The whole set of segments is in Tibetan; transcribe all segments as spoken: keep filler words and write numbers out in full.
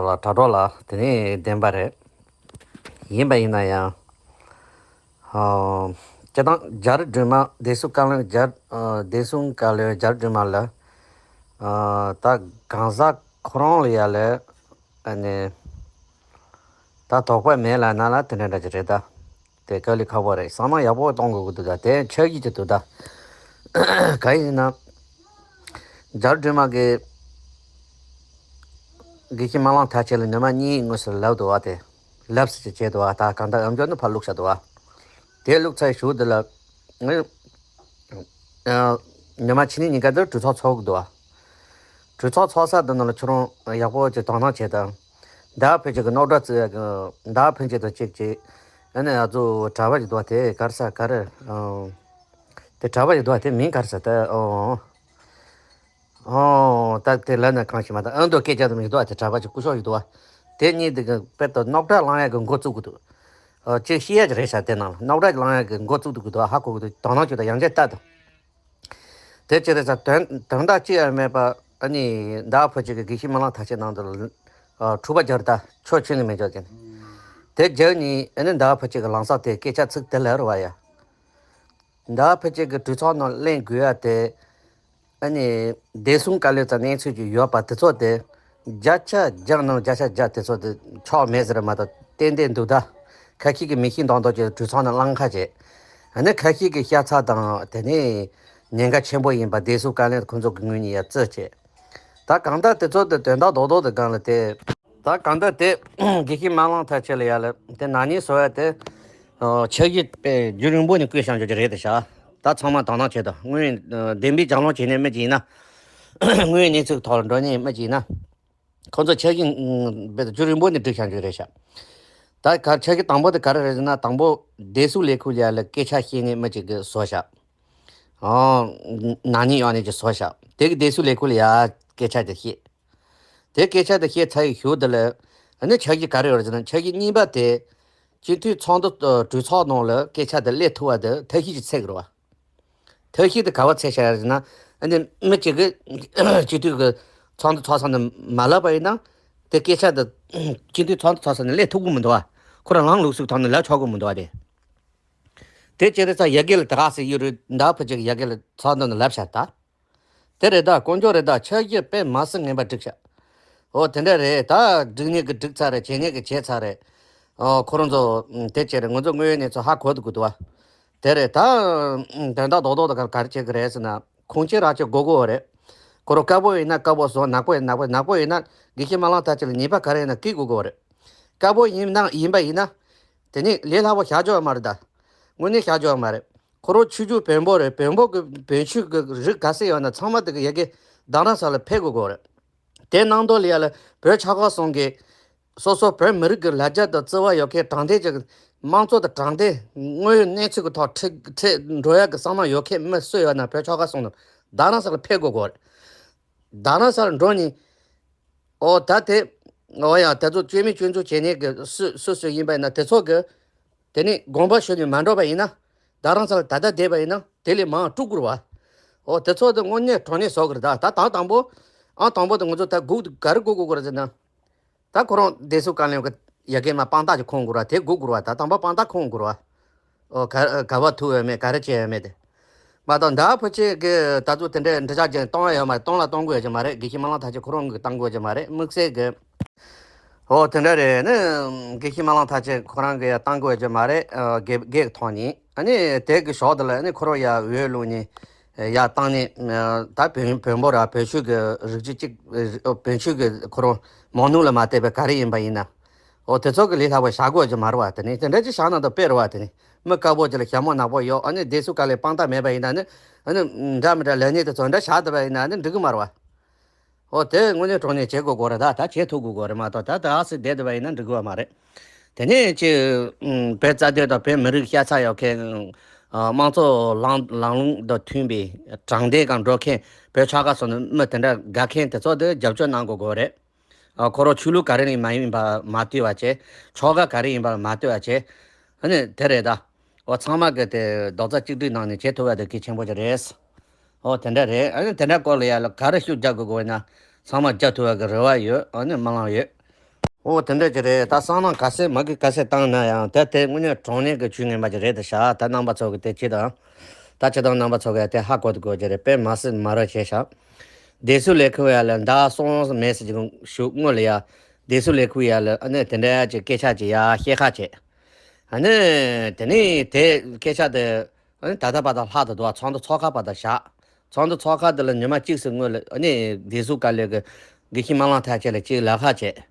ལ་དྲ་གྲོགས་ལ་དེ་ནས་བདེན་པ་རེད། ཡིན་པ་ཡིན་ན་ཡང་། ཨ། སྤྱིར་བཏང་རྒྱ་རི་སྒྲོལ་མ་བདེ་སྲུང་བཀའ་བློན། རྒྱ། ཨ། བདེ་སྲུང་བཀའ་བློན་རྒྱ་རི་སྒྲོལ་མ་ལ། ཨ། ད་གང་ཟག་ཁོ་རང་ལ་ཡ་ལ། ཨ་ནི། ད་དོགས་པ་མེད་ལབ་ན་ལ་དེ་འདྲ་འདྲ་ཅིག་རེད་ད། དེ་དཀའ་ལས་ཁག་པོ་རེད། བསམ་བློ་ཡག་པོ་གཏོང་དགོས་ཀྱི་འདུག་ད་དེ་ཆགས་ཀྱི་ཅིག་འདུག་ད། གང་ཡིན་ན། རྒྱ་རི་སྒྲོལ་མ་གིས་དགེ་བཤེས་སྨོན་ལམ་མཐར་ཕྱིན་ལ་ཉི་མ་གཉིས་དངོས་སུ་ལབ་འདུག་བ། དེ་ལབ་ཟེར་གྱི་བྱས་འདུག་བ། ད་གང་ལྟར་ཨམ་ཅོག་ནི་ཕར་བླུགས་བཞག་འདུག་བ། དེ་བླུགས་ཚར་གཞུག་དེ་ལ། ཨ། ཉི་མ་ཕྱི་ཉིན་གཉིས་ཀ་དེར་གྲོས་ཚོགས་ཚོགས་ཀྱི་འདུག་བ། གྲོས་ཚོགས་ཚོགས་ས་དེ་ནང་ལ་ཁྱོད་རང་ཡག་པོ་ཅིག་དོ་སྣང་བྱེད་དང་། ཟླ་བ་ཕུན་སྐྱིད་ཀྱི་རྣམ་གྲངས་བརྩི་ཡག་གི། ཟླ་བ་ཕུན་སྐྱིད་དང་གཅིག་བྱས། ཨ་ནི་ང་ཚོ་གྲྭ་པ་ཞིག་འདུག་བ། དེ་ག་རེ་ཟེར་ག་རེ། ཨང་། དེ་གྲྭ་པ་ཞིག་འདུག་བ། དེ་མིང་ག་རེ་ཟེར་ད། ཨོ། ཨོ། ད་དེ་ལབ་ན་གང་ཞིག་མ་ད། ཨ་མདོ་སྐད་ཆ་དེ་མི་འདུག་བ། དེ་གྲྭ་པ་ཅིག་སྐུ་ཞབས་ཞིག་འདུག་བ། དེ་གཉིས་དེ་གི་དཔེ་ད་རྣམ་གྲངས་བླང་ཡག་གི་འགོ་བཙུགས་ཀྱི་འདུག་ཨ། ཅིག་བཤད་ཡག་ཅིག་རེད་ཤག་དེ་ནང་ལ་རྣམ་གྲངས་བླང་ཡག་གི་འགོ་བཙུགས་འདུག་གི་འདུག་ཧ་གོ་གི་འདུག་དོ་སྣང་བྱོས་དང་། ཡང་བསྐྱར་ལྟ་དང་། དེ་ཅི་རེད་ཟེར། དོན་དོན་དག་ཅི་ཡང་མེད་པ། ཨ་ནི་ཟླ་བ་ཕུན་སྐྱིད་ཀྱིས་དགེ་བཤེས་སྨོན་ལམ་མཐར་ཕྱིན་ནང་དུ། ཨ། འཁྲུག་པ་སྦྱར། ད་ཕྱོགས་ཁྱོན་ནས་མེད་འཇོག་བྱས་ནས། དེ་རྒྱབ་ནས་ཨ་ནི་ཟླ་བ་ཕུན་སྐྱིད་ཀྱི་ལམ་སང་དེ་སྐད་ཆ་ཚིག་དེ་ལབ་རེད་བ་ཡ། ཟླ་བ་ཕུན་སྐྱིད་ཀྱིས་གྲོས་ཚོགས་ནང་གླེང་དགོས་ཡ་དེ། ཨ་ནི་བདེ་སྲུང་བཀའ་བློན་ཙམ་གནས་ཚུལ་ཅིག་ཡོད་པ་དེ་ཚོ་དེ། བརྒྱ་ཆ་བརྒྱ་ནང་བརྒྱ་ཆ་བརྒྱ་དེ་ཚོ་དེ་ཆོག་མེད་ཟེར་མ་གཏོགས་ཏན་ཏན་འདུག་ད། ཁ་ཤས་ཀྱིས་མི་ཤེས་མདོག་མདོག་བྱས་གྲོས་ཚོགས་ནང་གླེང་ཁ་བྱས། ཨ་ནི་ཁ་ཤས་ཀྱིས་ཤ་ཚ་དང་། དེ་ནས་ཉེན་ཁ་ཆེན་པོ་ཡིན་པ་བདེ་སྲུང་བཀའ་བློན་ཁོང་ཚོ་གི་ངོས་ནས་ཡ་བརྩི་བྱས། ད་གང་ལྟར་དེ་ཚོ་དེ་དོན་དག་རྡོག་རྡོག་དེ་སྒང་ལ་དེ། ད་གང་ལྟར་དེ་དགེ་བཤེས་སྨོན་ལམ་མཐར་ཕྱིན་ལ་ཡ་ལ་དེ་ནག་ཉེས་བཟོ་ཡ་དེ། ཨ། ཆབ་སྲིད་པས་རྒྱུན་རིང་པོ་ནས་བཀོད་བཞག་འཇོག་གི་རེད་དེ་ཤག་ད་ཚང་མ་དོ་སྣང་བྱེད་དང་། དངོས་ཡོད་བདེན་པའི་རྒྱབ་ལངས་བྱེད་མཁན་མི་ཅིག་ཡིན་ན། དངོས་ཡོད་གནས་ཚུལ་གྱི་ཐོག་ལ་འགྲོ་མཁན་མི་ཅིག་ཡིན་ན། ཁོང་ཚོ་ཆབ་སྲིད་པས་རྒྱུན་རིང་པོ་ནས་བསྒྲིགས་བཞག་འཇོག་གི་རེད་ཤག་ད་ག་ཆབ་སྲིད་དང་པོ་དེ་ག་རེ་རེད་ཟེར་ན། དང་པོ་བདེ་སྲུང་ལས་ཁུངས་ལ་ཡ་ལ་སྐད་ཆ་བཤད་མཁན་མི་ཅིག་གིས་བཟོས་ཤག་ཨོ། ནག་ཉེས་ཡོད་མཁན་ཅིག་བཟོས་ཤག་དེ་གིས་བདེ་སྲུང་ལས་ཁུངས་ལ་ཡ་སྐད་ཆ་དེ་བཤད། དེ་སྐད་ཆ་དེ་བཤད་ཚར་བའི་གཞུག་དེ་ལ། ཨ་ནི་ཆབ་སྲིད་ག་རེ་ཡོད་རེད་ཟེར་ན། ཆབ་སྲིད་གཉིས་པ་དེ། སྤྱི་འཐུས་ཚོགས་འདུ། ཨ། གྲོས་ཚོགས་ནང་ལ་སྐད་ཆ་དེ་སླེབས་ཐུབ་པ་དེ་ཐབས་ཤེས་ཅིག་འཚོལ་གི་རེད་བ། ཐབས་ཤེས་དེ་ག་པར་འཚོལ་བཞག་ཡོད་རེད་ཟེར་ན། ཨ་ནི་མི་གཅིག་གིས་སྤྱི་འཐུས་ཀྱི་ཚོགས་འདུ་ཚོགས་ས་ནས་མ་ལབ་པ་ཡིན་ན། དེ་སྐད་ཆ་དེ་སྤྱི་འཐུས་ཚོགས་འདུ་ཚོགས་ས་ནས་སླེབས་ཐུབ་ཀྱི་མི་འདུག་བ། ཁོ་རང་ལངས་ལུགས་སྲོལ་ཐོག་ནས་ལབ་ཆོག་གི་མི་འདུག་བ་དེ། དེ་སྤྱིར་ཚོགས་ཡ་གི་ལ་ད་ག་ཟེ་ཡོད་རེད། ཟླ་བ་ཕུན་སྐྱིད་ཀྱིས་ཡ་གི་ལ་ཚོགས་འདུ་ནང་ལབ་ཤག་ད། དེ་རེད་ད། དཀོན་མཆོག་རེད་ད། ཆབ་སྲིད་པས་མ་སྲིད་ངན་པ་བསྒྲིགས་ཤག་འོ་དེ་འདྲ་རེད་ད། བསྒྲིགས་ནི་གི་བསྒྲིགས་ཚར་རེད། བྱེད་ནི་གི་བྱས་ཚར་རེད། ཨོ་ཁོ་རང་ཚོ་དེ་བྱས་རེད། ང་ཚོ་དངོས་ཡོད་གནས་ཚུལ་ཧ་གོ་ཐུབ་ཀྱི་འདུག་བ། དེ་རེད་ད། དོན་དག་རྡོག་རྡོག་དེ་ག་རེ་བྱེད་ཀྱི་རེད་ཟེར་ན། ཁུངས་སྐྱེལ་ར་ཅིག་དགོས་ཀྱི་ཡོད་རེད། ཁོ་རང་དཀར་པོ་ཡིན་ན་དཀར་པོ་བཟོ། ནག་པོ་ཡིན་ན་ནག་པོ། ནག་པོ་ཡིན་ན་དགེ་བཤེས་སྨོན་ལམ་མཐར་ཕྱིན་ལ་ཉེས་པ་ག་རེ་ཡིན་ན་འཁྱེར་དགོས་ཀྱི་ཡོད་རེད། དཀར་པོ་ཡིན་ན། ཡིན་པ་ཡིན་ན། དེ་ནི་ལས་སླ་པོ་བཞག་ཆོག་ཡོད་མ་རེད་ད། དངོས་གནས་བཞག་ཆོག་ཡོད་མ་རེད། ཁོ་རང་ཆོས་བརྒྱུད་བོན་པོ་རེད། བོན་པོ་གི་བོན་ཆོས་ཀྱི་རིགས་ག་ཚད་ཡོད་ན་ཚང་མ་དེ་གི་ཡ་གི་རྡ་རམ་ས་ལ་ཕེབས་དགོས་ཀྱི་ཡོད་རེད། དེ་ནང་དོན་ལ་ཡ་ལ་བོད་ཆོལ་ཁ་གསུམ་གི་སོ་སོ་བོད་མི་རིགས་ཀྱི་ལ་རྒྱ་དང་བརྩེ་བ་ཡོད་མཁན། དྲང་བདེན་གྱི་དམངས་གཙོ་དང་དྲང་བདེན་དངོས་ཡོད་གནས་ཚུལ་གྱི་ཐོག་ཁྲིད་ཁྲིད་འགྲོ་ཡག་གི་བསམ་བློ་ཡོད་མཁན་མི་སུ་ཡོད་ན་བོད་ཆོལ་ཁ་གསུམ་ནང་རྡ་རམ་ས་ལ་ཕེབས་དགོས་ཀྱི་ཡོད་རེད། རྡ་རམ་ས་ལ་འགྲོ་ནས། ཨོ་ད་དེ། ཨོ་ཡ་དེ་ཚོ་བཅོས་མིན་སྐྱོན་འཛུགས་བྱེད་མཁན་གྱི་སུ་སུ་སུ་ཡིན་པ་ཡིན་ན་དེ་ཚོ་གི། དེ་ནི་དགོངས་པ་ཞུས་ནས་མ་འགྲོ་བ་ཡིན་ན། རྡ་རམ་ས་ལ་ད་ལྟ་བསྡད་པ་ཡིན་ན་དེ་ལས་མང་དཀྲུག་དགོས་རེད་བ། ཨོ་དེ་ཚོ་དེ་དངོས་གནས་དྲང་གནས་བཟོ་དགོས་རེད་ད། ད་དང་དང་པོ། ཨང་དང་པོ་དེ་ང་ཚོ་ད་སྒུག་ག་རེ་སྒུག་དགོས་ཀྱི་རེད་ཟེར་ན། ད་ཁོ་རང་བདེ་སྲུང་བཀའ་བློན་གྱི་ཡ་གི་མ་དཔང་རྟགས་ཅིག་ཁུར་དགོས་རེད་བ། དེ་སྒུག་དགོས་རེད་བ། ད་དང་པོ་དཔང་རྟགས་ཁུར་དགོས་རེད་བ། ཨོ་ག་ག་པར་ཐུག་ཡོད་མེད། ག་རེ་བྱས་ཡོད་མེད་དེ། མ་གཏོགས་ཟླ་བ་ཕུན་སྐྱིད་ཀྱིས་ད་གཟོད་དེ་འདྲའི་འདྲི་རྩད་ཅིག་གཏོང་ཡ་ཡོད་མ་རེད། གཏོང་ལ་གཏོང་དགོས་ཡ་ཅིག་མ་རེད། དགེ་བཤེས་སྨོན་ལམ་མཐར་ཕྱིན་ཁོ་རང་གིས་གཏོང་དགོས་ཡ་ཅིག་མ་རེད། དམིགས་བསལ་གྱི། ཨོ་དེ་འདྲ་རེད། ནི་དགེ་བཤེས་སྨོན་ལམ་མཐར་ཕྱིན་ཁོ་རང་གིས་ཡ་གཏོང་དགོས་ཡ་ཅིག་མ་རེད། ཨ་སྒེར་སྒེར་གྱི་ཐོག་ནས། ཨ་ནི་དེ་གི་ཞོར་དེ་ལ་ནི་ཁོ་རང་ཡ་འོས་བླུགས་ནས་ཡ་བཏང་ནས། ད་བོན་བོན་པོ་ར་བོད་ཆོས་ཀྱི་རིགས་གཅིག་གཅིག་བོན་ཆོས་ཀྱི་ཁོ་རང་མང་ཉུང་ལ་མ་བལྟས་པའི་ག་རེ་ཡིན་པ་ཡིན་ན། ཨོ་དེ་ཚོ་གི་ལས་སླ་པོ་བཞག་དགོས་ཀྱི་མ་རེད་བ། དེ་ནི་དེ་འདྲ་ཅིག་བཞག་ན་ད་དཔེ་རེད་བ། དེ་ནི་མི་དཀར་པོ་ཅིག་ལ་ཞྭ་མོ་ནག་པོ་ཡོད། ཨ་ནི་བདེ་སྲུང་བཀའ་བློན་དཔང་རྟགས་མེད་པ་ཡིན་ན་ནི། ཨ་ནི་འདྲ་མི་འདྲ་ལབ་ནས་དེ་ཚོ་འདྲ་བཞག་བསྡད་པ་ཡིན་ན་ནི་འགྲིག་གི་མ་རེད་བ། ཨོ་དེ་དངོས་གནས་དྲང་གནས་བྱེད་དགོས་དགོས་རེད་ད། ད་བྱེད་ཐུབ་དགོས་དགོས་རེད་མ་གཏོགས། ད་ད་ཨ་སི་བསྡད་བསྡད་པ་ཡིན་ན་འགྲིག་གི་མ་རེད། དེ་ནས་ཅིག་བོད་རྩ་དོན་དང་བོད་མི་རིགས་ཤ་ཚ་ཡོད་མཁན། ཨ་དམངས་གཙོ་ལམ་ལམ་ལུགས་དང་མཐུན་པའི་དྲང་བདེན་སྒང་འགྲོ་མཁན། བོད་ཆོལ་ཁ་གསུམ་ནས་མི་དེ་འདྲ་དགའ་མཁན་དེ་ཚོ་དེ་རྒྱབ་སྐྱོར་གནང་དགོས་དགོས་རེད། ཨ་ཁོ་རང་ཆོས་ལུགས་ག་རེ་ནས་མ་ཡིན་པ་མ་ལྟོས་པ་བྱས། ཆོལ་ཁ་ག་རེ་ཡིན་པ་མ་ལྟོས་པ་བྱས། ཨ་ནི་དེ་རེད་ད། ཨོ་ཚང་མ་གི་དེ་རྡོག་རྩ་གཅིག་སྒྲིལ་གནང་ནས་བྱེད་ཐུབ་པ་དེ་གལ་ཆེན་པོ་ཅིག་རེད། ཨོ་དེ་འདྲ་རེད། ཨ་ནི་དེ་འདྲ་སྐོར་ལ་ཡ་ལ་ག་རེ་ཤུགས་རྒྱག་དགོས་དགོས་ན་ཚང་མ་རྒྱག་ཐུབ་པ་གི་རེ་བ་ཡོད། ཨ་ནི་སྨོན་ལམ་ཡོད། ཨོ་དེ་འདྲ་ཅིག་རེད། ད་སང་ནང་ག་ཚད་མ་གི་ག་ཚད་བཏང་ན་ཡང་ད་དེ་དངོས་གནས་དྲང་གནས་ཀྱི་ཇུས་ངན་པ་ཅིག་རེད་ད་ཤག་ད་རྣམ་པ་ཚོ་གི་དེ་ཅི་དང་། ད་ཅི་དང་རྣམ་པ་ཚོ་གི་དེ་ཧ་གོ་དུ་དགོས་ཀྱི་རེད། དཔེ་མ་སྲིད་མ་ར་བྱས་ཤག་བདེ་སྲུང་ལས་ཁུངས་ཡ་ལ་ཟླ་གསུམ་མེད་ཟེར་གྱི་ཞུ་སྔོན་ལ་ཡ། བདེ་སྲུང་ལས་ཁུངས་ཡ་ལ་ཨ་ནི་དེ་འདྲ་ཅིག་སྐད་ཆ་ཅིག་ཡ་བཤད་ཁ་བྱས། ཨ་ནི་དེ་ནས་དེ་སྐད་ཆ་དེ། ཨ་ནི་ད་ལྟ་བར་དུ་ལྷག་ཏུ་འདུག་བ། ཚོགས་འདུ་ཚོགས་ཁག་བར་དུ་བཞག་ཚོགས་འདུ་ཚོགས་ཁག་དེ་ལ་ཉི་མ་གཅིག་ཙམ་སྔོན་ལ་ཨ་ནི་བདེ་སྲུང་བཀའ་བློན་གྱི་དགེ་བཤེས་སྨོན་ལམ་ཐར་བྱེད་ལ་ཅིག་ལབ་ཁ་བྱས།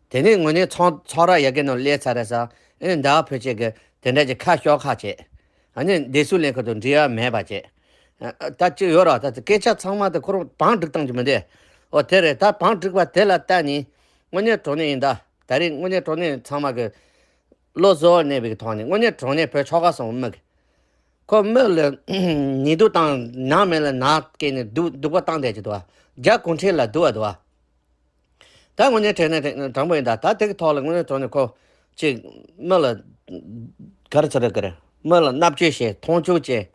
དེ་ནས་དངོས་གནས་ཚོགས་ཚོགས་ར་ཡ་གི་ནང་སླེབས་ཚར་རེད་ས། ཨ་ནི་ཟླ་བ་ཕུན་ཆད་ཀྱི་དེ་འདྲ་ཅིག་ཁ་ཤོར་ཁ་བྱས། ཨ་ནི་བདེ་སྲུང་ལས་ཁུངས་དང་འབྲེལ་བ་མེད་པ་བྱས། ཨ་ད་ཅིག་ཡོད་ར། ད་སྐད་ཆ་ཚང་མ་དེ་ཁོ་རང་བང་སྒྲིག་བཏང་གི་མི་འདུག་ཨོ་དེ་རེད། ད་བང་སྒྲིག་པ་དེ་ལ་བལྟས་ནས་དངོས་གནས་དྲང་གནས་ཡིན་ད། ད་རེས་དངོས་གནས་དྲང་གནས་ཚང་མ་གི་བློ་གཟུ་བོར་གནས་པའི་ཐོག་ནས་དངོས་གནས་དྲང་གནས་བོད་ཆོལ་ཁ་གསུམ་མི་གི་ཁོ་མི་ལ་ཉེས་རྡུང་བཏང་ནང་མི་ལ་ནང་སྐྱེས་ནས་སྡུག་སྡུག་པ་བཏང་བསྡད་ཀྱི་འདུག་བ། རྒྱ་གུང་ཁྲན་ལ་སྡུག་བ་འདུག་བ། ད་དངོས་གནས་དྲང་གནས་དྲང་པོ་ཡིན་ད། ད་དེ་གི་ཐོག་ལ་དངོས་གནས་དྲང་གནས་ཁོ་ཅིག་མི་ལ་ག་རེ་ཟེར་དགོས་རེད། མི་ལ་མནར་གཅོད་བྱས་མཐོང་ཆུང་བྱས།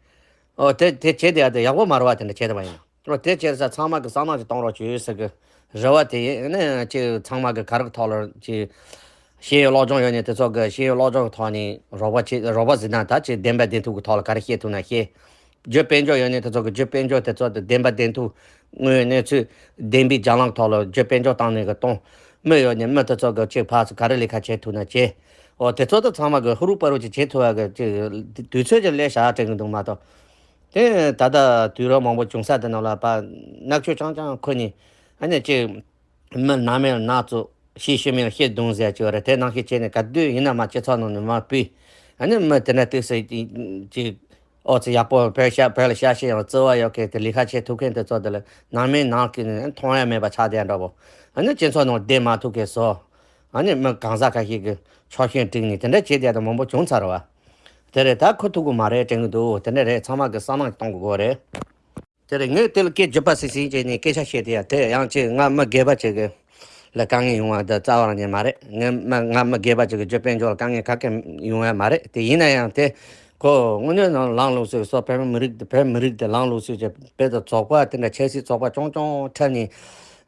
ཨོ་དེ་དེ་བྱས་བསྡད་ཡ་དེ་ཡག་པོ་མ་རེད་བ། དེ་འདྲ་བྱས་བསྡད་པ་ཡིན་ན། ཨོ་དེ་བྱས་ས་ཚང་མ་གི་བསམ་བློ་ཞིག་གཏོང་རོགས་བྱོས་ཟེར་གི་རེ་བ་དེ་ཡིན། ཨ་ནི་ཅིག་ཚང་མ་གི་ག་རེ་གི་ཐོག་ལ་ཅིག་ཤེས་ཡོན་སློབ་སྦྱོང་ཡོད་ནི་དེ་ཚོ་གི་ཤེས་ཡོན་སློབ་སྦྱོང་གི་ཐོག་ནས་རོགས་པ་བྱེད། རོགས་པ་ཟེར་ན་ད་ཅིག་བདེན་པ་བདེན་ཐུག་གི་ཐོག་ལ་ག་རེ་བཤད་ཐུབ་ན་བཤད། རྒྱུ་དཔལ་འབྱོར་ཡོད་ནི་དེ་ཚོ་གི་རྒྱུ་དཔལ་འབྱོར་དེ་ཚོ་དེ་བདེན་པ་བདེན་ཐུག་དངོས་ཡོད་གནས་ཚུལ་བདེན་པའི་རྒྱང་ལམ་ཐོག་ལ་རྒྱུ་དཔལ་འབྱོར་བཏང་ནས་གི་གཏོང་། མི་ཡོད་ནི་མི་དེ་ཚོ་གི་ཅིག་ཕར་ཚུར་ག་རེ་ལས་ཀ་བྱེད་ཐུབ་ན་བྱེད། ཨོ་དེ་ཚོ་དེ་ཚང་མ་གི་ཧུ་རུ་པ་རུ་ཅིག་བྱེད་ཐུབ་ཡ་གི་ཅིག་དུས་ཚོད་ཅིག་སླེབས་ཤག་དྲན་གི་འདུག་མ་གཏོགས། དེ་ད་ལྟ་དུས་རབས་མང་པོ་བྱུང་ས་དེ་ནང་ལ་ཕར་མནར་གཅོད་རྐྱང་རྐྱང་ཁུར་ནས་ཨ་ནི་ཅིག་མི་ནང་མི་ལ་ནང་བཙུགས། ཤེས་ཤེས་མེད་ལ་ཤེས་རྡུང་ཟེར་ཅིག་ཡོད་རེད། དེ་ནང་བཞིན་བྱས་ནས་ག་དུས་ཡིན་ན་མ་སྤྱི་ཚོགས་ནང་ནས་མར་ཕུད། ཨ་ནི་མི་དེ་འདྲ་ཏོག་ཙམ་ཅིག་ཨོ་ཙི་ཡག་པོ་བོད་ཤ་བོད་ལ་ཤ་ཤེས་ཡང་བརྩེ་བ་ཡོད་མཁན་དེ་ལས་ཀ་བྱེད་ཐུབ་མཁན་དེ་ཚོ་དེ་ལ་ནང་མི་ནང་གི་ནས་མཐོང་ཡ་མེད་པ་ཆགས་བསྡད་འདྲ་པོ། ཨ་ནི་སྤྱི་ཚོགས་ནང་བསྡད་མ་ཐུབ་མཁན་བཟོ། ཨ་ནི་མི་གང་ཟག་ཁ་ཤས་ཀྱི་ཕྱོགས་ཞེན་བསྒྲིགས་ནས་དེ་འདྲ་བྱེད་བསྡད་དེ་མང་པོ་བྱུང་ཚར་བ། དེ་རེད། ད་ཁུར་ཐུབ་ཀྱི་མ་རེད་དྲན་གྱི་འདུག་དེ་འདྲ་རེད། ཚང་མ་གི་བསམ་བློ་གཏོང་དགོས་རེད། དེ་རེད། ངས་དེ་ལ་སྐད་བརྗོད་པ་སིག་སིག་བྱས་ནས་སྐད་ཆ་བཤད་དེ་ཡ་དེ་ཡང་ཅིག་ང་མི་སྒེར་པ་ཅིག་གི་ལ་དཀའ་ངལ་ཡོང་བ་འདི་རྩ་བ་རང་ཉིད་མ་རེད། ངས་མ་ང་མི་སྒེར་པ་ཅིག་གི་རྒྱུ་དཔལ་འབྱོར་ལ་དཀའ་ངལ་ག་གེ་ཡོང་ཡ་མ་རེད། དེ་ཡིན་ན་ཡང་དེ་ཁོ་དངོས་གནས་ནང་ལངས་ལུགས་སྲོལ་སོགས་བོད་མི་རིགས་དེ་བོད་མི་རིགས་དེ་ལངས་ལུགས་སྲོལ་གྱི་དཔེ་དང་ཚོགས་པ་དེ་འདྲ་ཆབ་སྲིད་ཚོགས་པ་རྐྱང་རྐྱང་འཁྲབ་ནས་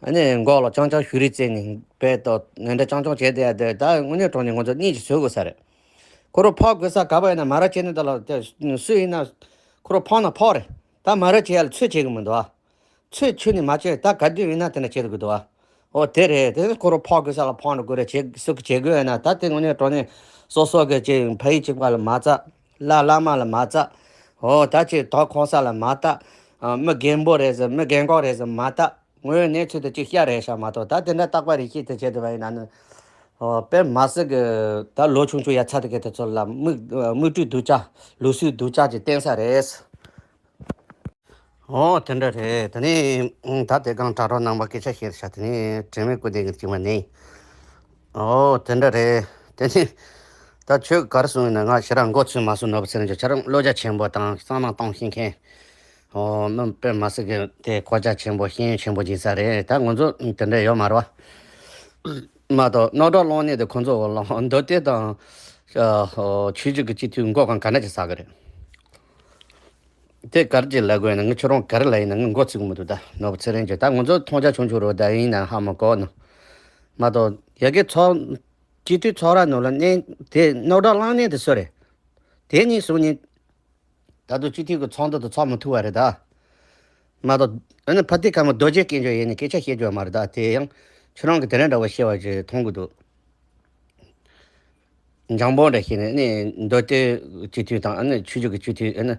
ཨ་ནི་མགོ་ལ་རྐྱང་རྐྱང་གཞུ་རིས་བཙལ་ནས་དཔེ་དང་ངན་འདྲ་རྐྱང་རྐྱང་བྱས་བསྡད་ཡ་དེ་ད་དངོས་གནས་དྲང་གནས་ང་ཚོ་གཉིད་ཀྱིས་སད་དགོས་ས་རེད། ཁོ་རང་ཕོག་དགོས་ས་ག་པར་ཡིན་ན་མ་ར་བྱས་ནས་ད་ལ་དེ་སུ་ཡིན་ན་ཁོ་རང་ཕོག་ན་ཕོག་རེད། ད་མ་ར་བྱེད་ཡ་ལ་ཚོད་བྱེད་གི་མི་འདུག་ཨ། ཚོད་ཆུད་ནས་མ་བྱེད་ད་ག་དུས་ཡིན་ན་དེ་འདྲ་བྱེད་དགོས་འདུག་ཨ། ཨོ་དེ་རེད། དེ་ཁོ་རང་ཕོག་དགོས་ས་ལ་ཕོག་འགྲོ་དགོས་རེད། བྱེད་སུ་གི་བྱེད་དགོས་ཡོད་ན་ད་དེ་དངོས་གནས་དྲང་གནས་སོ་སོ་གི་ཅིག་ཕ་ཡུལ་གཅིག་པ་ལ་མ་རྩ། བླ་བླ་མ་ལ་མ་རྩ། ཨོ་ད་ཅིག་དོ་ཁོང་ས་ལ་མ་རྩ། ཨ་མི་རྒན་པོ་རེད་ཟེར་མི་རྒན་གོག་རེད་ཟེར་མ་རྩ། དངོས་ཡོད་གནས་ཚུལ་དེ་ཅིག་བཤད་རེད་ཤག་མ་གཏོགས་ད་དེ་འདྲ་རྟག་པ་རེ་བཤད་དེ་བྱེད་ཐུབ་པ་ཡིན་ན་ནི། ཨོ་དཔེ་མ་སྲིད་གི་ད་ལོ་ཆུང་ཆུང་ཡ་ཚ་དེ་གའི་དེ་ཚོ་ལ་མིག་མིག་སྤྲུལ་སྡུག་ཅག་ལུགས་སྲོལ་སྡུག་ཅག་ཅིག་བསྟན་ས་རེད། ཨོ་དེ་འདྲ་རེད། དེ་ནས་ད་དེ་གང་དྲ་གྲོགས་རྣམ་པ་སྐད་ཆ་བཤད་ཤག་དེ་ནས་དྲན་མེད་སྐུ་ལྡན་གྱི་བྱུང་བ་ནི། ཨོ་དེ་འདྲ་རེད། དེ་ནས་ད་ཁྱོད་ག་རེ་གསུངས་ཡིན་ན་ང་ཞེ་དྲག་མགོ་ཚོས་མ་སོང་། ནོར་བུ་ཚེ་རིང་ཁྱོད་ཁྱེད་རང་བློ་རྒྱ་ཆེན་པོ་དང་བསམ་བློ་གཏོང་ཤེས་མཁན། ཨོ་མི་དཔེ་མ་སྲིད་གི་དེ་གོ་རྒྱ་ཆེན་པོ་ཤེས་ཡོན་ཆེན་པོ་ཅིག་ས་རེད། ད་ང་ཚོ་དེ་འདྲ་ཡོད་མ་རེད་བ། མ་གཏོགས་རྣམ་གྲངས་གློག་བརྙན་དེ་ཁོང་ཚོ་གི་ལ་མདོ་སྟོད་དང་ཆོས་བརྒྱུད་ཀྱི་སྤྱི་འཐུས་མགོ་གང་ག་འདྲ་ཅིག་ཟ་གི་རེད། དེ་ག་རེ་ཅིག་ལབ་དགོས་ན་ངས་ཁྱོད་རང་ག་རེ་ལབ་ཡིན་ན་ངས་མགོ་ཚོས་གི་མི་འདུག་ད་ནོར་བུ་ཚེ་རིང་ཁྱོད་ད་ང་ཚོ་མཐོང་རྒྱ་ཆུང་ཆུང་རེད་ད། ཡིན་ན་ཧ་མ་གོ་ནོ། མ་གཏོགས་ཡ་གི་ཚོགས་སྤྱི་འཐུས་ཚོགས་ར་ནང་ལ་གནས་དེ་རྣམ་གྲངས་གློག་བརྙན་དེ་སུ་རེད། དེ་གཉིས་སུ་གཉིས། ད་དུང་སྤྱི་འཐུས་ཀྱི་ཚོགས་འདུ་དུ་ཚོགས་མི་ཐུབ་པ་རེད་ད། མ་གཏོགས་ཨ་ནི་ཕ་ཏི་ཁ་མ་རྡོ་རྗེ་དཀོན་མཆོག་ཡིན་ནི་སྐད་ཆ་བཤད་རྒྱུ་མ་རེད་ད། དེ་ཡང་ཁྱོད་རང་གི་དེ་འདྲ་འདྲ་བོ་བཤད་པ་ཅིག་མཐོང་གི་འདུག་འཇམ་པོ་འདྲ་བཤད་ནས་ཨ་ནི་མདོ་སྟོད་སྤྱི་འཐུས་དང་ཨ་ནི་ཆོས་བརྒྱུད་ཀྱི་སྤྱི་འཐུས་ཨ་ནི་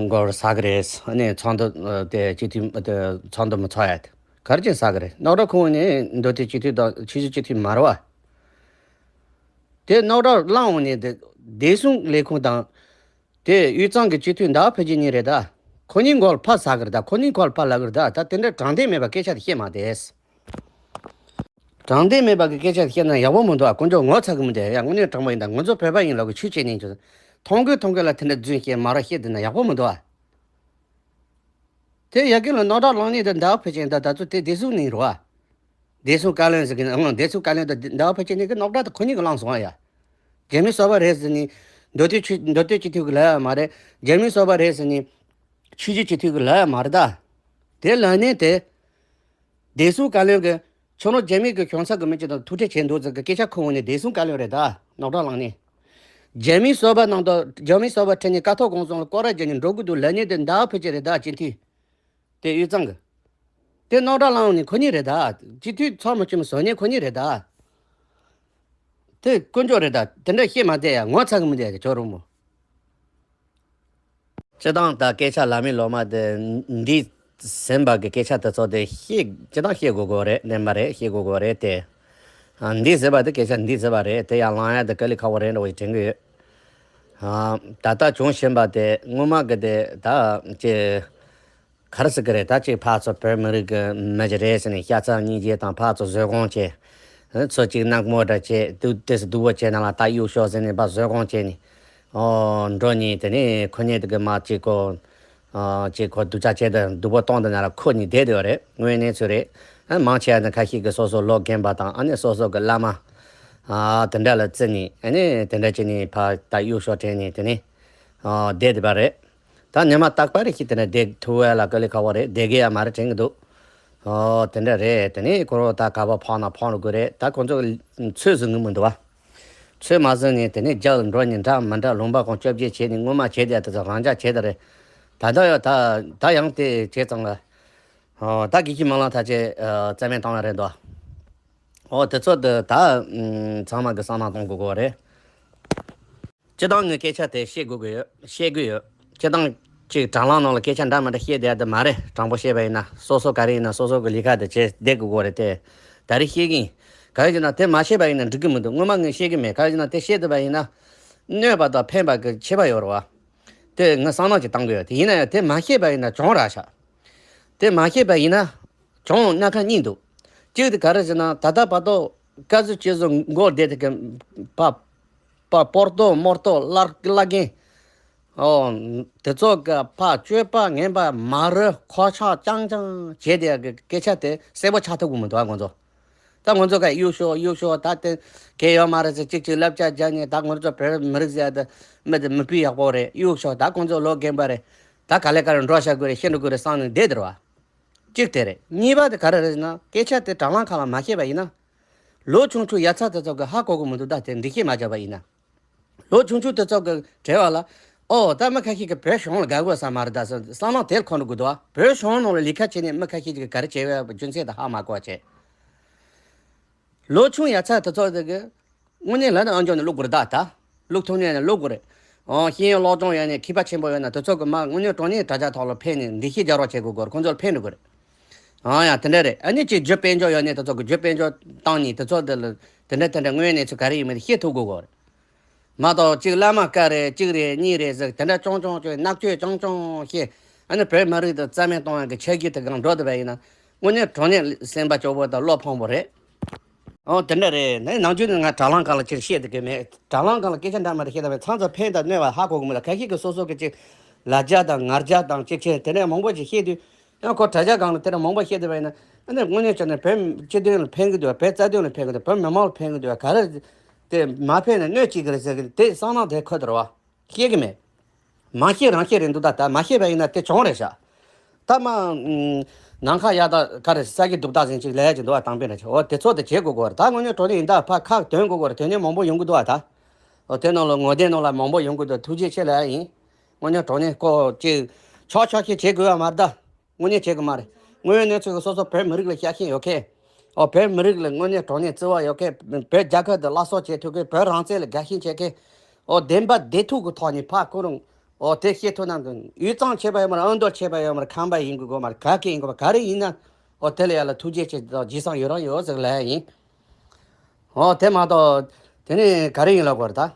མགོ་ཟ་གི་རེད། ཨ་ནི་ཚོགས་འདུ་དེ་སྤྱི་འཐུས་དེ་ཚོགས་འདུ་མི་ཚོགས་ཡ་དེ་ག་རེ་བྱས་ཟ་གི་རེད། རྣམ་གྲངས་ཁོང་ནི་མདོ་སྟོད་སྤྱི་འཐུས་དང་ཆོས་བརྒྱུད་སྤྱི་འཐུས་མ་རེད་བ། དེ་རྣམ་གྲངས་གླེང་འོང་ནས་དེ་བདེ་སྲུང་ལས་ཁུངས་དང་། དེ་དབུས་གཙང་གི་སྤྱི་འཐུས་ཟླ་བ་ཕུན་ཆད་གཉིས་རེད་ད། ཁོ་གཉིས་མགོ་ལ་ཕར་ཟ་གི་རེད་ད། ཁོ་གཉིས་མགོ་ལ་ཕར་ལབ་གི་རེད་ད། ད་དེ་འདྲ་དྲང་བདེན་མེད་པ་སྐད་ཆ་དེ་བཤད་མ་དེས། དྲང་བདེན་མེད་པ་གི་སྐད་ཆ་དེ་བཤད་ན་ཡག་པོ་མི་འདུག་ཨ། དཀོན་མཆོག་ངོ་ཚ་གི་མི་འདུག་ཡ། དངོས་གནས་དྲང་པོ་ཡིན་ད། ང་ཚོ་བོད་པ་ཡིན་ལབ་གི་ཆོས་བྱེད་ནས་ཀྱི་མཐོང་གི་མཐོང་གི་ལ་དེ་འདྲ་རྫུན་བཤད་མ་ར་བཤད་དེ་ན་ཡག་པོ་མི་འདུག་ཨ། དེ་ཡ་གི་ལ་རྣམ་གྲངས་གླེང་ནས་དེ་ཟླ་བ་ཕུན་ཆད་ད་ད་ཚོ་དེ་བདེ་སྲུང་ནས་རེད་བ། བདེ་སྲུང་བཀའ་བློན་ཟེར་གི་ནི་ཨང་བདེ་སྲུང་བཀའ་བློན་དང་ཟླ་བ་ཕུན་ཆད་གཉིས་ཀྱི་རྣམ་གྲངས་དེ་ཁོ་གཉིས་ཀྱིས་བླངས་སོང་ཨ་ཡ། རྒྱ་མི་སོ་པ་རེད་ཟེར་ནི། མདོ་སྟོད་ཆོས་མདོ་སྟོད་སྤྱི་འཐུས་ཀྱིས་ལབ་ཡ་མ་རེད། རྒྱ་མི་སོ་པ་རེད་ཟེར་ནི། ཆོས་བརྒྱུད་སྤྱི་འཐུས་ཀྱིས་ལབ་ཡ་མ་རེད་ད། དེ་ལབ་ནས་དེ། བདེ་སྲུང་བཀའ་བློན་གྱིས། ཁྱོད་རང་རྒྱ་མི་གི་གཞུང་ཚབ་གི་མི་གཅིག་དང་ཐུག་འཕྲད་བྱས་འདུག་ཟེར་གི་སྐད་ཆ་ཁུར་འོང་ནས་བདེ་སྲུང་བཀའ་བློན་རེད་ད། རྣག་ཁྲག་ལངས་ནས། རྒྱ་མིའི་སོ་པ་ནང་དུ་རྒྱ་མིའི་སོ་པ་ཁྲིད་ནས་ཀ་ཐོག་གུང་སེང་ལ་སྐོར་ར་བརྒྱབ་ནས་འགྲོ་གི་འདུག་ལབ་མཁན་དེ་མདའ་ཕུད་ཀྱི་རེད་ད་སྤྱི་འཐུས། དེ་དབུས་གཙང་གི། དེ་རྣག་ཁྲག་ལངས་ནས་ཁོ་གཉིས་རེད་ད། སྤྱི་འཐུས་ཚོགས་མི་གཅིག་མ་བཟོ་མཁན་ཁོ་གཉིས་རེད་ད། དེ་དཀོན་མཆོག་རེད་ད། དེ་འདྲ་བཤད་མ་བསྡད་ཡ། ངོ་ཚ་གི་མི་འདུག་ཡ་ཁྱོད་རང་མོ། སྤྱིར་བཏང་ད་སྐད་ཆ་ལབ་མི་ལོ་མ་དེ་འདི་ཟིན་པ་གི་སྐད་ཆ་དེ་ཚོ་དེ་བཤད་སྤྱིར་བཏང་བཤད་དགོས་དགོས་རེད། བདེན་པ་རེད། བཤད་དགོས་དགོས་རེད་དེ། ཨ། འདི་ཟིན་པ་དེ་སྐད་ཆ་འདི་ཟིན་པ་རེད། དེ་ཡང་ལངས་ཡ་དེ་དཀའ་ལས་ཁག་པོ་རེད་འདྲ་བོ་ཞིག་དྲན་གི་ཡོད། ཨ། ད་ལྟ་བྱུང་བཞིན་པ་དེ་སྔོན་མ་གི་དེ་ད་ཅི། ག་རེ་ཟེར་གི་རེད། ད་ཅིག་ཕར་ཚུར་བོད་མི་རིགས་ཀྱི་མི་ཞིག་རེད་ཟེར་ནས་ཤ་ཚ་སྙིང་རྗེ་དང་ཕར་ཚུར་བཟོད་སྒོམ་བྱས། ཚུར་ཅིག་ནག་མོ་འདྲ་བྱས་དུས་དེ་སུ་སྡུག་པོ་བྱས་ན་ལ་ད་གཡུག་ཤོག་ཟེར་ནས་ཕར་བཟོད་སྒོམ་བྱས་ནས། ཨོ། འགྲོ་ནས་དེ་ནས་ཁོ་གཉིས་དེ་གི་མ་ཅིག་གོ། ཨ། ཅིག་གོ་སྡུག་ཅག་བྱས་ཏེ་སྡུག་པོ་གཏོང་དེ་ན་ལ་ཁོ་གཉིས་བསྡད་དེ་ཡོད་རེད། དངོས་གནས་ཚུལ་རེད། ཨ། མང་ཆེ་བ་ནི་ཁ་ཤས་ཀྱིས་སོ་སོ་ལོ་རྒན་པ་དང་ཨ་ནི་སོ་སོ་གི་བླ་མ། ཨ། དེ་འདྲ་ལ་བརྩི་ནས་ཨ་ནི་དེ་འདྲ་བྱས་ནས་ཕར་ད་གཡུག་ཤོག་དྲན་ནས་དེ་ནས། ཨ། བསྡད་དེ་པ་རེད། ད་ཉི་མ་རྟག་པ་རེ་ཞིག་དེ་ནས་བསྡད་ཐུབ་ཡ་ལ་དཀའ་ལས་ཁག་པོ་རེད། བསྡད་གི་ཡ་མ་རེད་དྲན་གི་འདུག་ཨོ། དེ་འདྲ་རེད། དེ་ནས་ཁོ་རང་ད་ག་པར་ཕངས་ན་ཕངས་རུ་དགོས་རེད། ད་ཁོ་ཚོ་ཚོད་ཟིན་གི་མི་འདུག་བ། ཚོད་མ་ཟིན་ནས་དེ་ནས་རྒྱ་ལ་འགྲོ་ནས་འདྲ་མི་འདྲ་ལུང་པ་གང་བཅོ་བརྒྱད་བྱས་ནས་སྔོན་མ་བྱས་དེ་དེ་ཚོ་རང་འཇགས་བྱས་དེ་རེད། ད་ལྟ་ཡང་ད་ད་ཡང་དེ་བྱས་ཙང་ལ། ཨོ། ད་གི་ཁྱི་མ་ལང་ཐ་ཆད་རྩ་མེད་བཏང་བ་རེད་འདུག་ཨོ། དེ་ཚོ་དེ་ད་ཚང་མ་གི་བསམ་བློ་གཏོང་དགོས་དགོས་རེད། སྤྱིར་བཏང་ངས་སྐད་ཆ་དེ་བཤད་དགོས་ཀྱི་ཡོད། བཤད་ཀྱི་ཡོད། སྤྱིར་བཏང་ཅིག་དྲ་ལམ་ནང་ལ་སྐད་ཆ་འདྲ་མི་འདྲ་བཤད་བསྡད་ཡ་དེ་མ་རེད། དྲང་པོ་བཤད་པ་ཡིན་ན་སོ་སོ་ག་རེ་ཡིན་ན་སོ་སོ་གི་ལས་ཀ་དེ་བྱས་བསྡད་དགོས་ཀྱི་རེད་དེ། ད་རེས་བཤད་ཀྱི་ཡིན། ག་རེ་ཟེར་ན་དེ་མ་བཤད་པ་ཡིན་ན་འགྲིག་གི་མི་འདུག་སྔོན་མ་ངས་བཤད་ཀྱི་མེད། ག་རེ་ཟེར་ན་དེ་བཤད་ཐུབ་པ་ཡིན་ན་གནོད་པ་དང་ཕན་པ་གི་ཁྱད་པར་ཡོད་རེད་བ། དེ་ངས་བསམ་བློ་ཅིག་བཏང་གི་ཡོད། དེ་ཡིན་ན་ཡང་དེ་མ་བཤད་པ་ཡིན་ན་གྱོང་རག་ཤག་དེ་མ་བཤད་པ་ཡིན་ན་གྱོང་སྣ་ཁ་གཉིས་འདུག་གཅིག་དེ་ག་རེ་ཟེར་ན་ད་ལྟ་བར་དུ་བཀའ་ཟུར་སྤྱི་ཟུར་མགོ་བསྡད་དེ་གི་པ་པ་སྤོར་ཏོ་མོར་ཏོ་བླ་བླ་རྒན། ཨོ། དེ་ཚོ་གི་ཕར་སྤྱོད་པ་ངན་པ་མ་རུ་ཁོ་ཆག་རྐྱང་རྐྱང་བྱས་དེ་གི་སྐད་ཆ་དེ་གསལ་པོ་ཆགས་ཐུབ་གི་མི་འདུག་ཨ་ཁོང་ཚོ། ད་ང་ཚོ་ག་གཡུག་ཤོག་གཡུག་ཤོག་ད་དེ་གལ་ཡོད་མ་རེད་ཟེར་གཅིག་གཅིག་བསླབ་བྱ་རྒྱག་ནས་ད་ང་ཚོ་བོད་མི་རིགས་ཟེར་ཡ་དེ་མི་དེ་མི་སྤུས་ཡག་པོ་རེད། གཡུག་ཤོག་ད་ཁོང་ཚོ་ལོ་རྒན་པ་རེད། ད་ག་ལེ་ག་རེ་འགྲོ་བྱ་དགོས་རེད། ཤི་འགྲོ་དགོས་རེད་བསམ་ནས་བསྡད་དེ་རེད་བ། གཅིག་དེ་རེད། གཉིས་པ་དེ་ག་རེ་རེད་ཟེར་ན་སྐད་ཆ་དེ་དྲ་ལམ་ཁག་ལ་མ་བཤད་པ་ཡིན་ན། ལོ་ཆུང་ཆུང་ཡ་ཚ་དེ་ཚོ་གི་ཧ་གོ་གི་མི་འདུག་ད་དེ་འགྲེལ་བཤད་མ་བརྒྱབ་པ་ཡིན་ན། ལོ་ཆུང་ཆུང་དེ་ཚོ་གི་དྲི་བ་ལ། ཨོ་ད་མི་ཁ་ཤས་ཀྱིས་བོད་གཞུང་ལ་དགའ་དགོས་ས་མ་རེད་ད་ཟེར་བསམ་བློ་དེ་འཁོར་འགྲོ་དགོས་འདུག་བ། བོད་གཞུང་ནང་ལ་ལས་ཀ་བྱས་ནས་མི་ཁ་ཤས་ཀྱིས་ག་རེ་བྱས་པའི་རྒྱུ་མཚན་དེ་ཧ་མ་གོ་བ་བྱས། ལོ་ཆུང་ཡ་ཚ་དེ་ཚོ་དེ་གི་དངོས་གནས་ལབ་ན་ཨང་ཅོག་ནས་བླུག་དགོས་རེད་ད། ད་བླུག་ཐུབ་ནས་ནས་བླུག་དགོས་རེད། ཨང་ཤེས་ཡོན་སློབ་སྦྱོང་ཡོད་ནས་མཁས་པ་ཆེན་པོ་ཡོད་ན་དེ་ཚོ་གི་མ་དངོས་གནས་དྲང་གནས་དྲ་རྒྱ་ཐོག་ལ་ཕེབས་ནས་འགྲེལ་བཤད་རྒྱག་རོགས་བྱེད་དགོས་དགོས་རེད། ཁོང་ཚོ་ལ་ཕན་འགྲོ་དགོས་རེད། ཨང་ཡ་དེ་འདྲ་རེད། ཨ་ནི་ཅིག་རྒྱུ་དཔལ་འབྱོར་ཡོད་ནས་དེ་ཚོ་གི་རྒྱུ་དཔལ་འབྱོར་བཏང་ནས་དེ་ཚོ་དེ་ལ་དེ་འདྲ་དེ་འདྲ་དངོས་གནས་ཚུལ་ག་རེ་ཡིན་མིན་ཤེས་ཐུབ་དགོས་དགོས་རེད། མ་གཏོགས་གཅིག་བླ་མ་བཀའ་རེད། གཅིག་རེད། གཉིས་རེད་ཟེར་དེ་འདྲ་ཅོང་ཅོང་ཅོ་བསྔགས་བརྗོད་ཅོང་ཅོང་བཤད། ཨ་ནི་བོད་མི་རིགས་དེ་རྩ་མེད་གཏོང་ཡག་གི་ཆ་རྒྱུས་དེ་གང་འགྲོ་བསྡད་པ་ཡིན་ན། དངོས་གནས་དྲང་གནས་སེམས་པ་སྐྱོ་པོ་དང་བློ་ཕངས་པོ་རེད། ཨོ་དེ་འདྲ་རེད། ནས་ནམ་རྒྱུན་ནས་ང་དྲ་ལམ་སྒང་ལ་ཅིག་བཤད་བསྡད་ཀྱི་མེད། དྲ་ལམ་སྒང་ལ་སྐད་ཆ་འདྲ་མི་འདྲ་བཤད་བསྡད་པ་ཡིན་ན་ཚང་ཚང་ཕན་དང་གནོད་པ་ཧ་གོ་གི་མི་འདུག་ཁ་ཤས་ཀྱིས་སོ་སོ་གི་ཅིག་ལ་རྒྱ་དང་ང་རྒྱ་དང་ཅིག་བྱས་དེ་འདྲ་མང་པོ་ཅིག་བཤད་དུས། ཡང་ཁོ་དྲ་རྒྱ་སྒང་ལ་དེ་འདྲ་མང་པོ་བཤད་བསྡད་པ་ཡིན་ན། ཨ་ནི་དངོས་གནས་བྱས་ན་བོད་སྤྱི་དོན་ལ་ཕན་གི་འདུག་བོད་རྩ་དོན་ལ་ཕན་གི་འདུག་བོད་མི་མང་ལ་ཕན་གི་འདུག་ག་རེ་དེ་མ་ཕན་ན་གནོད་བྱེད་གི་རེད་ཟེར་གི་དེ་བསམ་བློ་དེ་འཁོར་དེ་རེད་བ། ཤེས་གི་མེད། མ་ཤེས་རང་ཤེས་རེད་འདུག་ད་ད་མ་ཤེས་པ་ཡིན་ན་དེ་གྱོང་རེད་ཤག་ད་མ་ནམ་མཁའ་གཡའ་དག་ག་རེ་ས་གི་རྡུལ་དག་ཟིན་ཅིག་ལས་ཡ་ཅིག་འདུག་བ། དང་པོ་ནས་ཆེ་འོ་དེ་ཚོ་དེ་བྱེད་དགོས་གོ་རེད། ད་དངོས་གནས་དྲང་གནས་ཡིན་ད་ཕ་ཁག་དོན་དགོས་གོ་རེད། དོན་གནད་མང་པོ་ཡོང་གི་འདུག་བ། ད་འོ་དེ་ནང་ལ་ངོ་དེབ་ནང་ལ་མང་པོ་ཡོང་གི་འདུག་ཐུགས་རྗེ་ཆེ་ལབ་ཡ་ཡིན། དངོས་གནས་དྲང་གནས་ཀོ་ཅིག་ཆོག་ཆོག་ཤེས་བྱེད་དགོས་བ་མ་རེད་ད། དངོས་གནས་བྱེད་དགོས་མ་རེད། དངོས་ཡོད་གནས་ཚུལ་གྱི་སོ་སོ་བོད་མི་རིགས་ལ་ཤ་ཞེན་ཡོད་མཁན། ཨོ་བོད་མི་རིགས་ལ་དངོས་གནས་དྲང་གནས་བརྩེ་བ་ཡོད་མཁན། བོད་རྒྱལ་ཁབ་དེ་སླར་གསོ་བྱེད་ཐུབ་མཁན། བོད་རང་བཙན་ལ་དགའ་ཞེན་བྱེད་མཁན། ཨོ་བདེན་པ་བདེན་ཐུག་གི་ཐོག་ནས་ཕར་ཁོ་རང་ཨོ་དེ་བཤད་ཐུབ་ན་དབུས་གཙང་བྱས་པ་ཡོད་མ་རེད། ཨ་མདོ་བྱས་པ་ཡོད་མ་རེད། ཁམས་པ་ཡིན་དགོས་དགོས་མ་རེད། ག་གེ་ཡིན་དགོས་མ་རེད། ག་རེ་ཡིན་ན་ཨོ་དེ་ལ་ཡ་ལ་ཐུགས་རྗེ་ཆེ་དང་རྗེས་སང་ཡོད་རང་ཡོད་ཟེར་ལབ་ཡ་ཡིན། ཨོ་དེ་མ་གཏོགས་དེ་ནས་ག་རེ་ཡིན་ལབ་དགོས་རེད་ད།